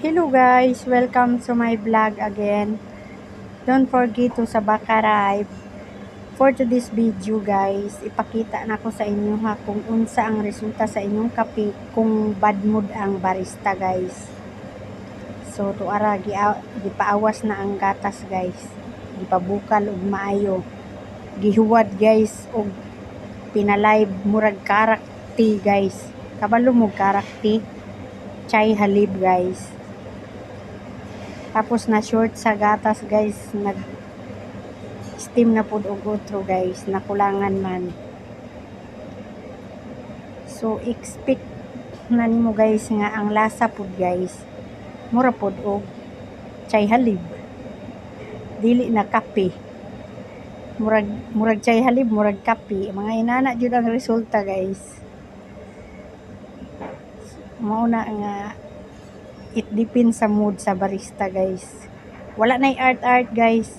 Hello guys, welcome to my vlog again. Don't forget to subscribe. For today's video guys, ipakita na ko sa inyo ha kung unsa ang resulta sa inyong kape kung bad mood ang barista, guys. So tuara, gipaawas na ang gatas, guys. Gipabukal og maayo. Gihuwad, guys, og pinalive, murag karak tea, guys. Kabalo mo karak tea? Chai halib, guys. Tapos na short sa gatas, guys, nag steam na pud og otro, guys, nakulangan man. So expect na nimo, guys, nga ang lasa pud, guys, mura pud og chai halib. Dili na kape. Murag chai halib, murag kape. Mga inana jud ang resulta, guys. Mao na nga it depends sa mood sa barista, guys. Wala nay art art, guys.